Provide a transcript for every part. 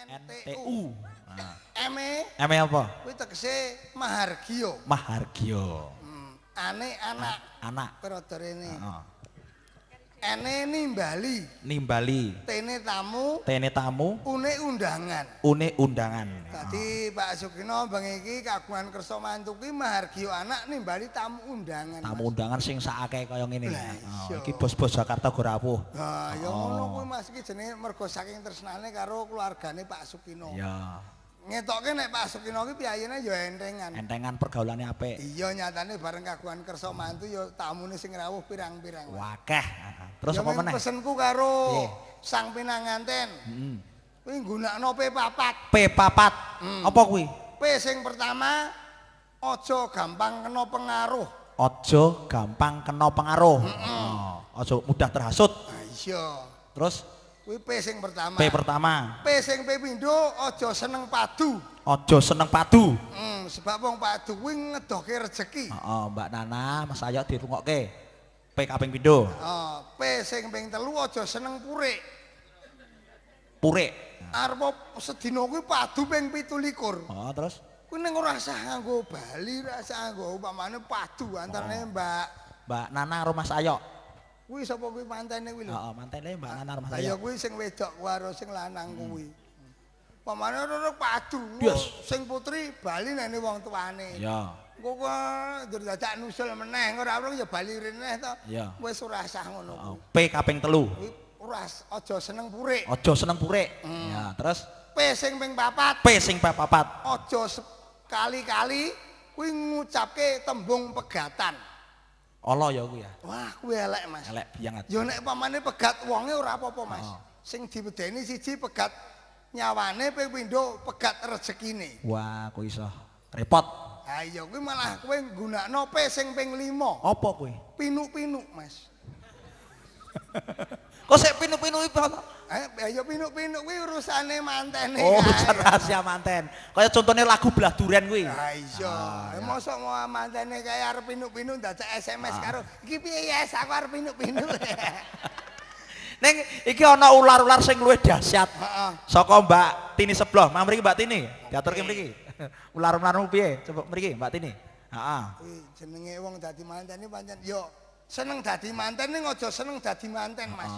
N T U. M M apa? Kuwi tegese Mahargya. Mahargya. Ane anak. Anak. Rada rene. Heeh. Ene nimbali. Nimbali. Tene tamu. Tene tamu. Une undangan. Une undangan. Dadi Pak Sukino bengi iki kagungan kersa mantu ki Mahargya anak nimbali tamu undangan. Tamu undangan sing sakake kaya ngene. Oh, iki bos-bos Jakarta go rawuh. Ha ya ngono kuwi Mas, iki jenenge mergo saking tresnane karo keluargane Pak Sukino. Iya. Ngetoke nek Pak Sukino ki piyayene ya entengan. Entengan pergaulane apik. Iya nyatane bareng kagungan kersa mantu ya tamune sing rawuh pirang-pirang. Wakeh. Terus apa meneh? Pesenku karo sang pinanganten. Heeh. Kuwi nggunakno P4. P4. Apa kuwi? P sing pertama aja gampang kena pengaruh. Aja gampang kena pengaruh. Oh, aja mudah terhasut. Iya. Terus kuwi P sing pertama. P pertama. P sing P pindho aja seneng padu. Aja seneng padu. Sebab wong padu kuwi ngedohke rejeki. Heeh, Mbak Nana, Mas Ayo dirungokke. P kaping pindho. Heeh, P sing ping 3 aja seneng purik. Purik. Arep sedina kuwi padu ping 27. Heeh, terus kuwi ning ora usah nganggo bali, ora usah nganggo upamane padu antarane Mbak Nana karo Mas Ayo. Kuwi sapa kuwi mantene kuwi lho? Heeh, mantene Mbak Nana karo Mas Ayo Ayo. kuwi sing wedok karo sing lanang kuwi. Pamane ora padu. Sing putri bali nene wong tuane. Iya. Engko kok dadak nusul meneh, ora ora ya bali rene to. Wis ora sah ngono kuwi. P kaping 3. Kuwi ora aja seneng purik. Aja seneng purik. Ya, terus P sing ping 4. P sing ping 4. Aja sekali-kali kuwi ngucapke tembung pegatan. Ala ya kuwi ya. Wah, kuwi elek, Mas. Elek banget. Ya nek pamane pegat wonge ora apa-apa, Mas. Oh. Sing diwedeni siji pegat nyawane, ping pindho pegat rezekine. Wah, kuwi iso repot. Ha iya kuwi malah kowe nggunakno P sing ping 5. Apa kuwi? Pinuk-pinuk, Mas. Kok sik pinuk-pinuk iki apa? Ya pinuk-pinuk kuwi urusane mantene. Oh, urusan rahasia manten. Kaya contone lagu Belah Duren kuwi. Ha iya. Mosok mau mantene kae arep pinuk-pinuk dadak SMS karo iki piye yes aku arep pinuk-pinuk. Ning iki ana ular-ular sing luwih dahsyat. Heeh. Saka Mbak Tini sebelah. Mang mriki Mbak Tini. Diaturke mriki. Ular-ularmu piye? Coba mriki Mbak Tini. Heeh. Kuwi jenenge wong dadi manten iki pancen yo seneng dadi manten ning aja seneng dadi manten, Mas.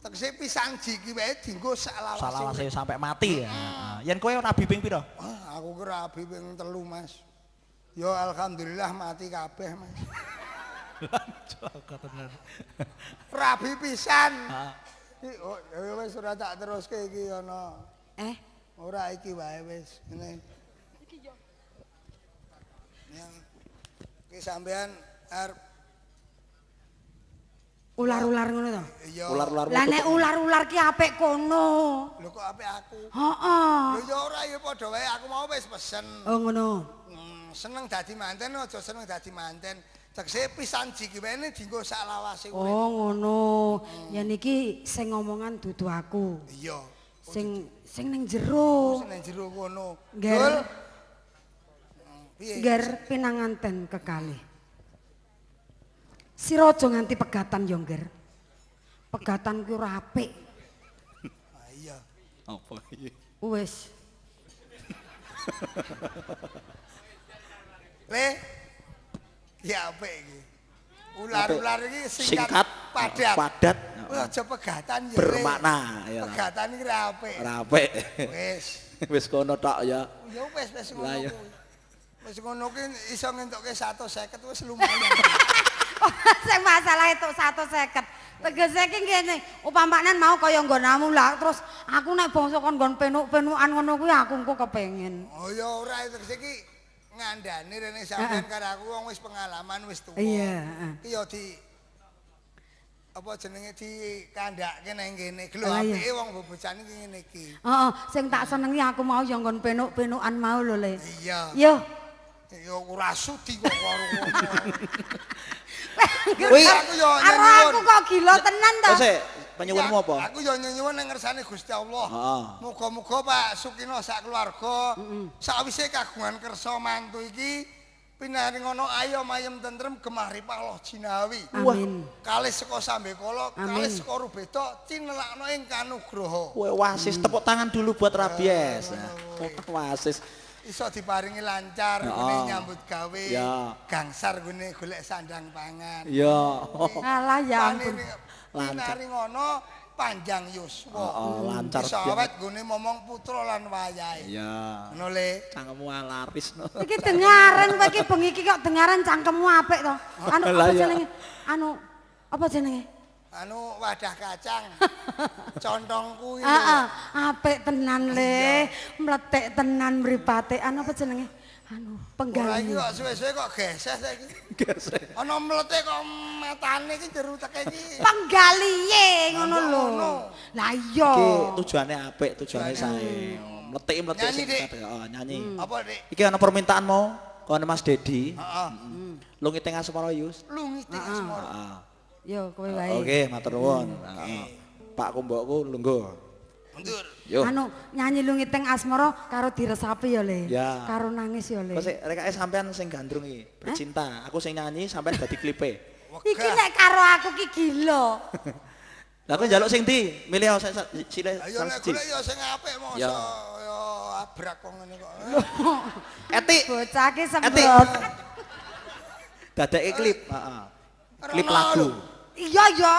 Tegese pisan jiki wae dienggo saklawase. Saklawase sampai mati ya. Yen kowe rabi ping pira? Ah, aku ki rabi ping 3, Mas. Ya alhamdulillah mati kabeh, Mas. Joko tenan. Rabi pisan. Heeh. Oh, ya wis ora tak teruske iki ana. Ora iki wae wis ngene. Iki yo. Iki sampean arep ular-ular ngono to? Iya. Ular-ular. Lah nek ular-ular ki apik kono. Lho kok apik aku? Heeh. Lho ya ora ya padha wae aku mau wis pesen. Oh ngono. Seneng dadi manten aja seneng dadi manten. Tegese pisan jiki wae dienggo saklawase urip. Oh ngono. Ya niki sing ngomongan dudu aku. Iya. Sing sing ning jero. Sing ning jero kono. Ger. Piye? Ger pinanganten kekalih. Sira aja nganti pegatan yo, Nger. Pegatan kuwi ora apik. Ha iya. Apa iki? Wis. Le. Ya apik iki. Ular-ular iki singkat, padat. Padat. Aja pegatan yo. Bermakna ya. Pegatan iki ora apik. Ora apik. Wis. Wis kono tok ya. Ya wis wis ngono kuwi. Wis ngono kuwi iso ngentukke 150 wis lumayan. Sing masalah itu 150. Tegese iki ngene, upamanen mau kaya nggonamu lah terus aku nek bangsa kon nggon penuk-penukan ngono kuwi aku engko kepengin. Oh ya ora tegese iki ngandani rene sampean karo aku wong wis pengalaman wis tuwa. Iya, heeh. Iki ya di apa jenenge dikandhake nang kene. Lho apike wong bebocane iki ngene iki. Heeh, sing tak senengi aku mau ya nggon penuk-penukan mau lho, Le. Iya. Yo. Ya ora sudi kok karo ngono. Kuwi aku yo nyuwun. Aku kok gila tenan to. Wis penyuwunmu apa? Aku yo nyuwun nang ngersane Gusti Allah. Muga-muga Pak Sukino sak keluarga sawise kagungan kersa mantu iki Pinaringono ayom ayem tentrem gemah ripah loh jinawi. Amin. Kalih saka sambekala, kalih saka rubeda cinelakno ing kanugraha. Kowe wasis tepuk tangan dulu buat Rabies. Wasis. Iso diparingi lancar gone nyambut gawe. Gangsar gone golek sandang pangan. Iya. Alah ya ampun. Lancar. Pinaringono panjang yuswa. Lancar. Iso awet nggone momong putra lan wayahe. Iya. Ngono le. Cangkemmu laris no. Iki dengaren kowe iki bengi iki kok dengaren cangkemmu apik to. Anu apa jenenge? Anu apa jenenge? Anu wadah kacang. Contongku iki. Heeh, apik tenan le. Mletik tenan mripate. Anu apa jenenge? Anu penggali. Ora iki kok suwe-suwe kok geseh saiki. Geseh. Ana mlete kok matane iki jeruteke iki. Penggalihe ngono lho. Lah iya. Iki tujuane apik, tujuane sae. Mletik-mletik sing heeh, nyanyi. Apa, Dik? Iki ana permintaan mau kono Mas Dedi. Heeh. Lungi teng asmara Yus. Lungi teng asmara. Heeh. Yo kowe wae. Oke, matur nuwun. Heeh. Pakku mbokku lungguh. Mundur. Anu nyanyi lungi teng asmara karo diresapi ya Le. Ya. Karo nangis ya Le. Kok sik rekake sampean sing gandrung iki, bercinta. Aku sing nyanyi sampean dadi klipe. Iki nek karo aku ki gila. Lah kowe njaluk sing ndi? Milih sile salah siji. Ayo nek golek ya sing apik mosok ya abrak kok ngene kok. Etik. Bocah ki sembrot. Dadeke klip, heeh. Klip lagu. Iya ya.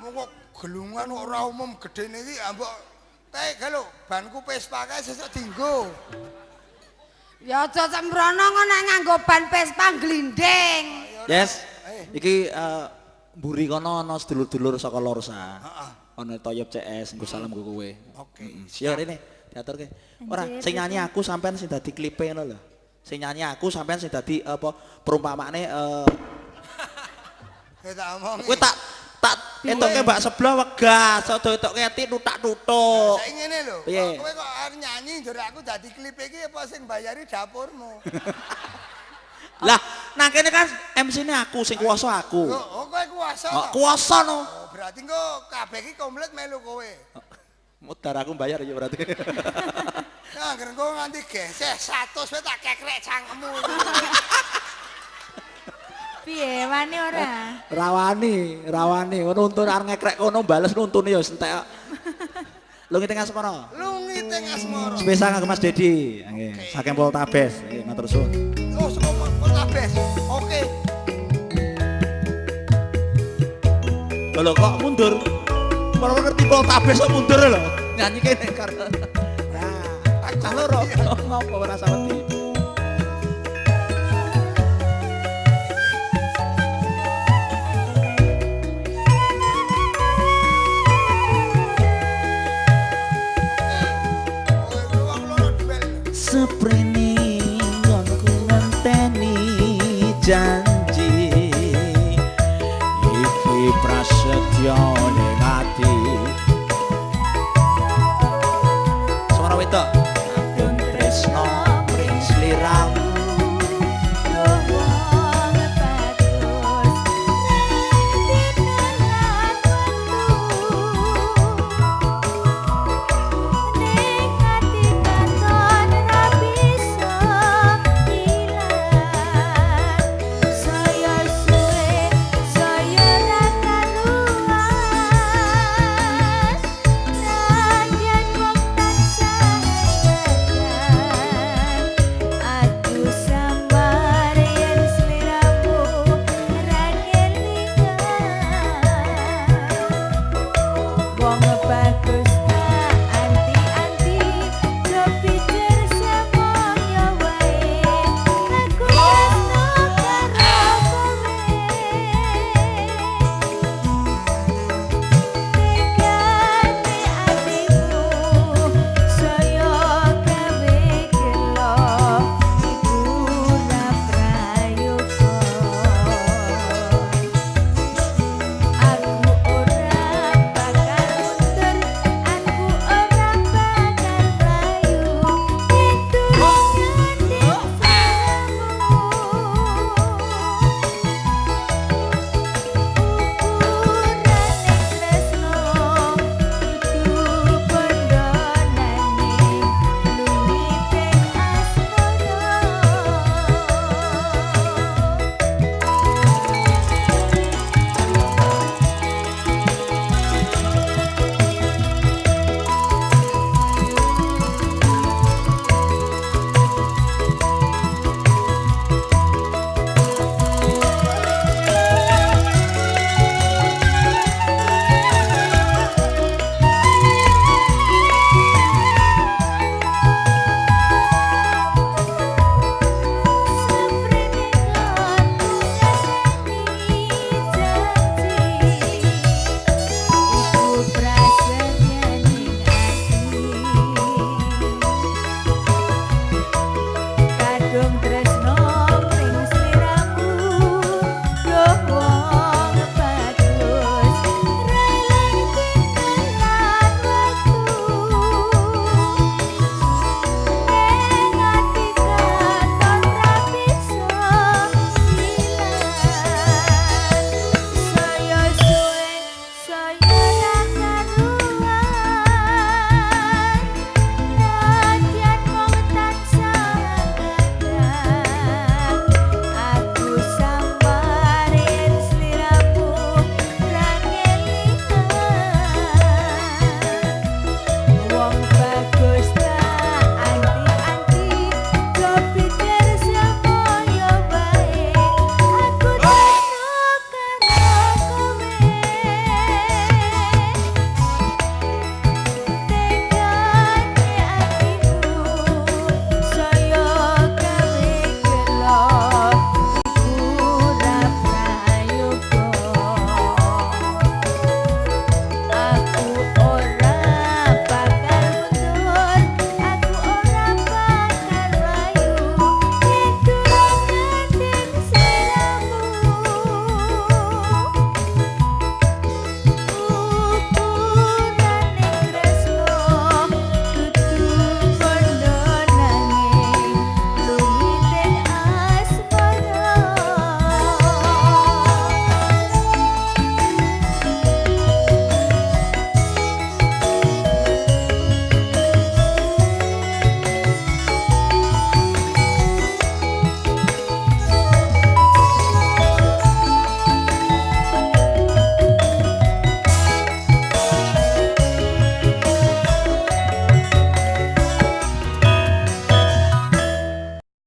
Mung kok gelungan ora umum gedene iki ambok kae lho, banku Vespa kae sesuk dienggo. Ya aja sembrono ngono nek nganggo ban Vespa glinding. Yes. Iki mburi kono ana sedulur-dulur saka Lorsa. Heeh. Ana Toyop CS, nggo salam nggo kowe. Oke. Siap rene diaturke. Ora, sing nyanyi aku sampean sing dadi klipe ngono lho. Sing nyanyi aku sampean sing dadi apa perumpamaane Kowe tak omongi. Kowe tak etoke mbak sebelah wegah, sodo etoke ati nutak-nutuk. Saiki ngene lho, kowe kok arep nyanyi njur aku dadi klip iki apa sing bayari dapurmu? Lah, nang kene kan MC-ne aku sing kuwasa aku. Oh, kowe kuwasa to? Kuwasa no. Oh, berarti engko kabeh iki komplit melu kowe. Mudar aku bayar ya berarti. Nah, anggere engko nganti geseh 100 wae tak kekrek cangkemmu. Piye wani ora? Rawani, rawani. Ngono nuntun arep ngekrek kono bales nuntune ya entek. Lungi teng asmara. Lungi teng asmara. Spesial kanggo Mas Dedi. Nggih, saking Poltabes. Nggih, matur suwun. Oh, saka Poltabes. Oke. Lho kok mundur? Ora ngerti Poltabes kok mundur lho. Nyanyi kene karo. Nah, cah loro ngopo ora sawedi. Seprene nggonku ngenteni janji iki prasetyo.